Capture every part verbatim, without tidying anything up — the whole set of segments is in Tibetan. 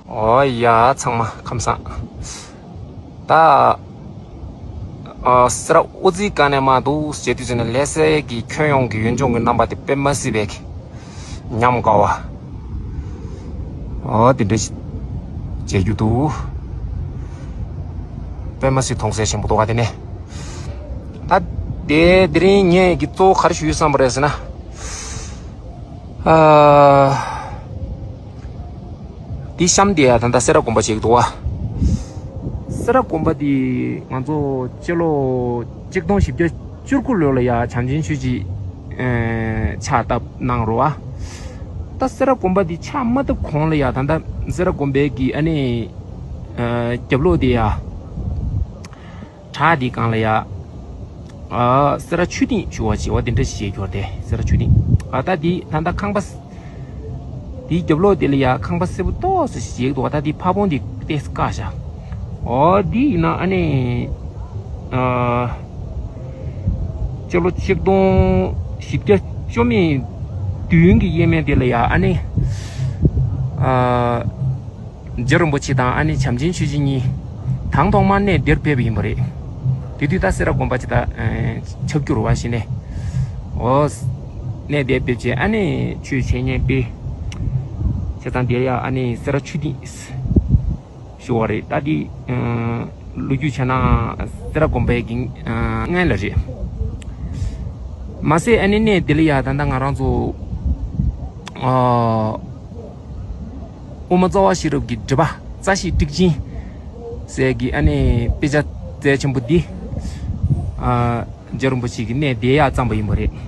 ཨོ་ཡ་ཚང་མ་ཁམས་བཟང་། ད་ཨ་སེ་ར་ཨོ་ཙི་ཀ་ནས་མ་འདུག་ཟེར་དུས་ཙམ་ནས་ལྷ་སའི་གི་ཁྱོན་ཡོངས་ཀྱི་ཡུལ་ལྗོངས་ཀྱི་རྣམ་པ་དེ་དཔེ་མ་སྲིད་པའི་གི་ཉམས་དགའ་བ། ཨོ་དེ་འདྲ་ཞིག་མཇལ་རྒྱུ་འདུག་དཔེ་མ་སྲིད་མཐོང་ས་ཆེན་པོ་འདུག་ག་དེ་ནས། ད་དེ་དེ་རིང་ངས་གི་གཙོ་བོ་ག་རེ་ཞུ་ཡོད་བསམ་པ་རེད་ཟེར་ན། ཨ། འདི་གཤམ་དེ་ཡ་ད་ལྟ་སེ་ར་དགོན་པ་ཞིག་འདུག་བ། སེ་ར་དགོན་པ་འདི་ང་ཚོ་སྤྱི་ལོ་གཅིག་སྟོང་བཞི་བརྒྱ་བཅུ་དགུ་ལོ་ལ་ཡ་བྱམས་ཆེན་ཆོས་རྗེ་ཕྱག་བཏབ་གནང་རོ་བ། ད་སེ་ར་དགོན་པ་འདི་ཕྱག་མ་བཏབ་གོང་ལ་ཡ་ད་ལྟ་སེ་ར་དགོན་པའི་གི་ཨ་ནི་རྒྱབ་ལོགས་དེ་ཡ། བྲག་འདི་སྒང་ལ་ཡ། ཨ་སེ་ར་ཆོས་སྡིངས་ཞུ་བ་ཞེས་པ་འདི་འདྲ་ཞིག་བྱས་ཡོད་རེད། སེ་ར་ཆོས་སྡིངས། ཨ་ད་འདི་ད་ལྟ་ཁང་པ། འདིའི་རྒྱབ་ལོགས་འདི་ལ་ཡ་ཁང་པ་སེར་པོ་ཏོག་ཙམ་ཞིག་བྱས་འདུག་ད་འདི་ཕ་བོང་འདི་ཏོག་ཙམ་བཀག་བཞག་ཨོ་འདི་ཡིན་ན་ཨ་ནི། ཨ་སྤྱི་ལོ་གཅིག་སྟོང་བཞི་བརྒྱ་བཅོ་མེད་བདུན་གྱི་དབྱེར་མེད་འདི་ལ་ཡ་ཨ་ནི། ཨ། རྗེ་རིན་པོ་ཆེ་དང་ཨ་ནི་བྱམས་ཆེན་ཆོས་རྗེ་གཉིས་དང་ཐོག་མར་གནས་འདིར་ཕེབས་པ་ཡིན་པ་རེད། དེ་དུས་ད་སེ་ར་དགོན་པ་ཅིག་ད་ཆགས་རྒྱུ་རེད་བ་ཞེས་ནས། འོ། གནས་འདིར་ཕེབས་རྗེས་ཨ་ནི་ཆོས་འཆད་ཉན་སྤེལ། བྱས་ཙང་འདིར་ཡང་ཨ་ནི་སེ་ར་ཆོས་སྡིངས་ཞུ་བ་རེད། ད་འདི་ལོ་རྒྱུས་བྱས་ན་སེ་ར་དགོན་པའི་གི་སྔོན་ལ་རེད། མ་ཟད་ཨ་ནི་གནས་འདི་ལ་ཡང་ད་ལྟ་ང་རང་ཚོ། དབུ་མ་རྩ་བ་ཤེས་རབ་ཀྱི་སྒྲུབ་པ་རྩ་ཤེས་ཊཱིཀ་ཆེན་ཟེར་གྱི་ཨ་ནི་དཔེ་ཆ་རྩ་ཆེན་པོ་འདི། ཨ། རྗེ་རིན་པོ་ཆེ་གི་གནས་འདིར་ཡར་བརྩམས་པ་ཡིན་པ་རེད།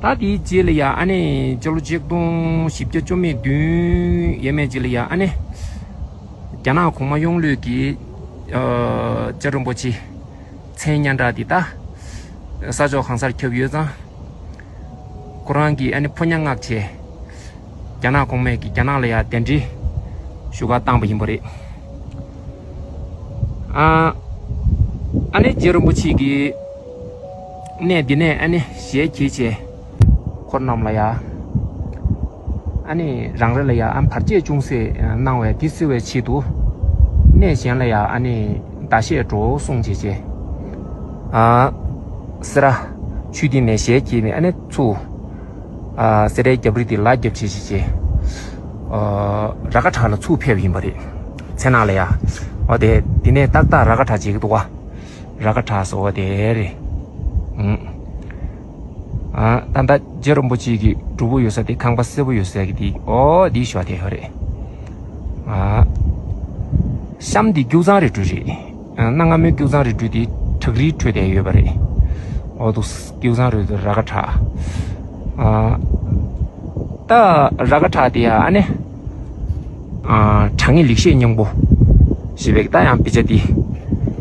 ད་དེའི་རྗེས་ལ་ཡང་ཨ་ནི་སྤྱི་ལོ་ཆིག་སྟོང་བཞི་བརྒྱ་བཅུ་མེད་བདུན་ཡས་མས་རྗེས་ལ་ཡང་ཨ་ནི་རྒྱ་ནག་གོང་མ་གཡུང་ལོས་ཀྱིས། ཨ། རྗེ་རིན་པོ་ཆེ་མཚན་སྙན་གྲགས་འདི་ད་ས་ཕྱོགས་གང་སར་ཁྱབ་ཡོད་ཙང་། ཁོ་རང་གིས་ཨ་ནི་ཕོ་ཉ་མངགས་བྱས། རྒྱ་ནག་གོང་མས་ཀྱིས་རྒྱ་ནག་ལ་ཡང་གདན་འདྲེན་ཞུ་གར་བཏང་བ་ཡིན་པ་རེད། ཨ། ཨ་ནི་རྗེ་རིན་པོ་ཆེ་གིས་གནས་འདི་ནས་ཨ་ནི་ཞལ་གྱིས་བྱས། འཁོར་རྣམས་ལ་ཡང་། ཨ་ནི་རང་རེ་ལ་ཡང་ཨ་བར་ཆད་ཅུང་ཟད་གནང་བས་དེ་སེལ་བའི་ཆེད་དུ། གནས་གཞན་ལ་ཡང་ཨ་ནི་ཟླ་ཤས་འགྲོ་གསུངས་བྱས་བྱས། ཨ། སེ་ར་ཆོས་སྡིངས་ནས་ཞལ་གྱིས་ནས་ཨ་ནི་ཚུར། ཨ། སེ་རའི་རྒྱབ་རི་དེ་ལ་རྒྱབ་བྱས་བྱས་བྱས། ཨ། ར་ཁ་བྲག་ལ་ཚུར་ཕེབས་ཡིན་པ་རེད། མཚན་ནག་ལ་ཡ། འོ་དེ་དེ་ནས་ཏག་ཏག་ར་ཁ་བྲག་བྱེད་ཀྱི་འདུག་བ། ར་ཁ་བྲག་ཟེར་བ་དེ་རེད། ཨང་། ཨ། ད་ལྟ་རྗེ་རིན་པོ་ཆེ་གི་སྒྲུབ་ཕུག་ཡོད་ས་དེ་ཁང་པ་སེར་པོ་ཡོད་ས་གི་དེ་ཨོ་དེའི་ཞོ་དེ་ཡོད་རེད། ཨ། གཤམ་དེ་སྐྱུག་ཚང་རི་ཁྲོད་རེད། ཨ། གནའ་སྔ་མོའི་སྐྱུག་ཚང་རི་ཁྲོད་དེ་བྲག་རིའི་ཁྲོད་དེ་ཡོད་པ་རེད། ཨོ་དུ་སྐྱུག་ཚང་རི་ཁྲོད་ར་ཁ་བྲག་ཨ། ད་ར་ཁ་བྲག་དེ་ཡ་ཨ་ནི། ཨ། དྲང་ངེས་ལེགས་བཤད་སྙིང་པོ་ཞེས་པའི་ད་ཡང་དཔེ་ཆ་དེ་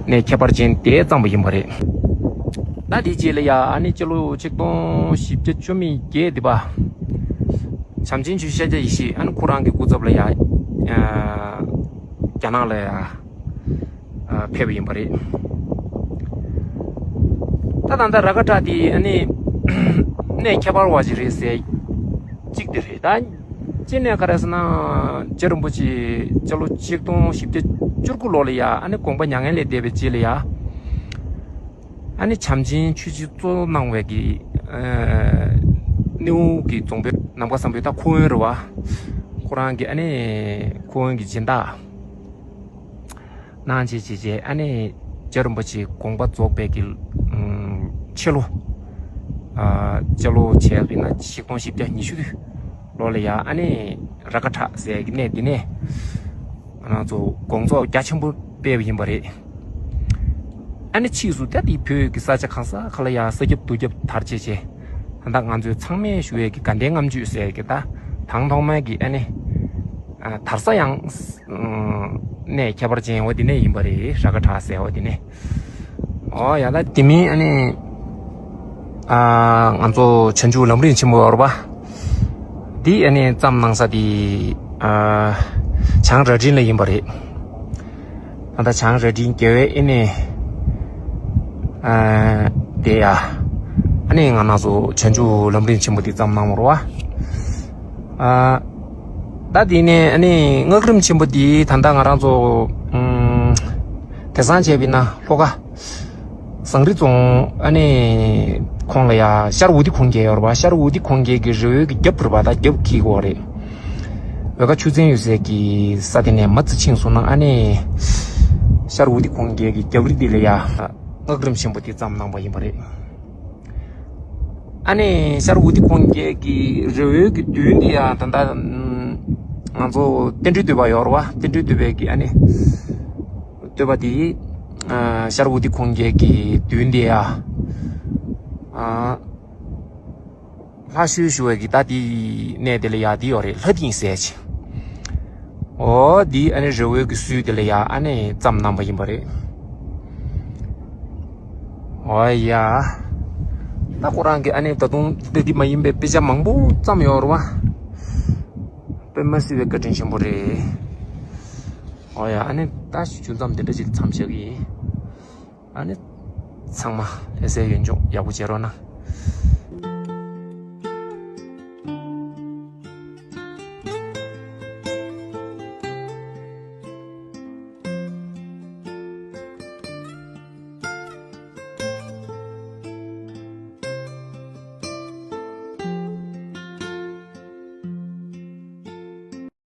ནས་ཁྱད་པར་ཅན་དེ་བརྩམས་པ་ཡིན་པ་རེད། ད་དེའི་རྗེས་ལ་ཡ་ཨ་ནི་སྤྱི་ལོ་ཆིག་སྟོང་བཞི་བརྒྱ་བཅུ་མེད་བརྒྱད་དེ་པ། བྱམས་ཆེན་ཆོས་ཤཱཀྱ་ཡེ་ཤེས་ཨ་ནི་ཁོ་རང་གི་སྐུ་ཚབ་ལ་ཡ། ཨ། རྒྱ་ནག་ལ་ཡ། ཨ། ཕེབས་པ་ཡིན་པ་རེད། ད་ད་ལྟ་ར་ཁ་བྲག་དེ་ཨ་ནི་གནས་ཁྱད་པར་བ་ཞིག་རེད་ཟེར། གཅིག་དེ་རེད་ད། གཅིག་ནས་ག་རེ་ཟེར་ན་རྗེ་རིན་པོ་ཆེ་སྤྱི་ལོ་ཆིག་སྟོང་བཞི་བརྒྱ་བཅུ་དགུ་ལོ་ལ་ཡ་ཨ་ནི་དགོངས་པ་མྱ་ངན་ལས་འདས་པའི་རྗེས་ལ་ཡ། ཨ་ནི་བྱམས་ཆེན་ཆོས་རྗེ་གཙོ་གནང་བའི་གི། ཨ། སྣེའུ་གི་རྫོང་དཔོན་ནམ་མཁའ་བཟང་པོའི་ད་ཁུ་དབོན་རེད་བ། ཁོ་རང་གི་ཨ་ནི་ཁུ་དབོན་གྱི་སྦྱིན་བདག་གནང་བྱས་བྱས་བྱས་ཨ་ནི་རྗེ་རིན་པོ་ཆེ་དགོངས་པ་རྫོགས་པའི་གི། ཨ། ཕྱི་ལོ། ཨ། སྤྱི་ལོ་བྱས་པ་ཡིན་ན་ཆིག་སྟོང་བཞི་བརྒྱ་ཉི་ཤུ་ལོ་ལ་ཡ་ཨ་ནི་ར་ཁ་བྲག་ཟེར་གི་གནས་འདི་ནས་ང་རང་ཚོ་དགོངས་རྫོགས་རྒྱ་ཆེན་པོ་སྤེལ་བ་ཡིན་པ་རེད། ཨ་ནི་ཕྱིས་སུ་ད་དེ་བོད་ཀྱི་ས་ཆ་གང་ས་ག་ལ་ཡ་ས་ཁྱབ་རྡོ་ཁྱབ་དར་བྱས་བྱས། ད་ལྟ་ང་ཚོས་ཚང་མས་ཞུ་ཡས་ཀྱི་དགའ་ལྡན་ལྔ་མཆོད་ཟེར་གྱི་ད་དང་ཐོག་མའི་གི་ཨ་ནི། ཨ། དར་ས་ཡང་། ཨ། གནས་ཁྱད་པར་ཅན་འོ་དེ་ནས་ཡིན་པ་རེད། ར་ཁ་བྲག་ཟེར་འོ་དེ་ནས། ཨོ་ཡ་ད་དེ་མིན་ཨ་ནི། ཨ། ང་ཚོ་བྱང་ཆུབ་ལམ་རིམ་ཆེན་མོ་ཡོད་རེད་པ། འདི་ཨ་ནི་བརྩམས་གནང་ས་དེ། ཨ། བྱང་རྭ་སྒྲེང་ལ་ཡིན་པ་རེད། ད་ལྟ་བྱང་རྭ་སྒྲེང་རྒྱལ་བའི་ཨ་ནི། ཨ། དེ་ཡ། ཨ་ནི་ང་རང་ཚོ་བྱང་ཆུབ་ལམ་རིམ་ཆེན་མོ་དེ་བརྩམས་གནང་བ་རེད་པ། ཨ། ད་དེ་ནས་ཨ་ནི་སྔགས་རིམ་ཆེན་པོ་འདི་ད་ལྟ་ང་རང་ཚོ་ཨུམ། དེང་སང་བྱས་པ་ཡིན་ན་ལྷོ་ཁ་ཟངས་རི་རྫོང་ཨ་ནི་ཁོངས་ལ་ཡ་ཤར་འོ་དི་ཁུང་རྒྱལ་ཡོད་རེད་པ། ཤར་འོ་དི་ཁུང་རྒྱལ་གྱི་རི་བོའི་གི་རྒྱབ་ཕུར་པ་དང་རྒྱབ་ཁྱི་གོ་རེད། འོལ་ཁ་ཆུ་ཚན་ཡོད་སའི་གི་ས་དེ་ནས་མར་ཙམ་ཕྱིན་སོང་ན་ཨ་ནི་ཤར་འོ་དི་ཁུང་རྒྱལ་གྱི་རྒྱབ་རི་འདི་ལ་ཡ་སྔགས་རིམ་ཆེན་པོ་འདི་བརྩམས་གནང་བ་ཡིན་པ་རེད། ཨ་ནི་ཤར་འོ་དི་ཁུང་རྒྱལ་གྱི་རི་བོའི་གི་མདུན་འདི་ཡ་ད་ལྟ་ང་ཚོ་རྟེན་འབྲེལ་བསྟོད་པ་ཡོད་རེད་པ། རྟེན་འབྲེལ་བསྟོད་པའི་གི་ཨ་ནི་བསྟོད་པ་འདི་ཤར་འོ་དི་ཁུང་རྒྱལ་གྱི་མདུན་འདི་ཡ་ལྷ་བཤོས་ཞུ་བའི་གི་ད་འདི་གནས་དེ་ལ་ཡ་འདི་ཡོད་རེད། ལྷ་དིང་ཟེར་ཅིག་འོ་འདི་ཨ་ནི་རི་བོའི་གི་སུལ་དེ་ལ་ཡ་ཨ་ནི་བརྩམས་གནང་བ་ཡིན་པ་རེད། འོ་ཡ། ད་ཁོ་རང་གི་ཨ་ནི་ད་དུང་འདི་འདི་མ་ཡིན་པའི་དཔེ་ཆ་མང་པོ་བརྩམས་ཡོད་རེད་པ། དཔེ་མ་སྲིད་པའི་བཀའ་དྲིན་ཆེན་པོ་རེད། འོ་ཡ། ཨ་ནི་ད་ཞུ་མཚམས་དེ་འདྲ་ཞིག་མཚམས་བཞག་གི་ཡིན། ཨ་ནི་ཚང་མ་ལྷ་སའི་ཡུལ་ལྗོངས་ཡག་པོ་བྱེད་རོགས་གནང་།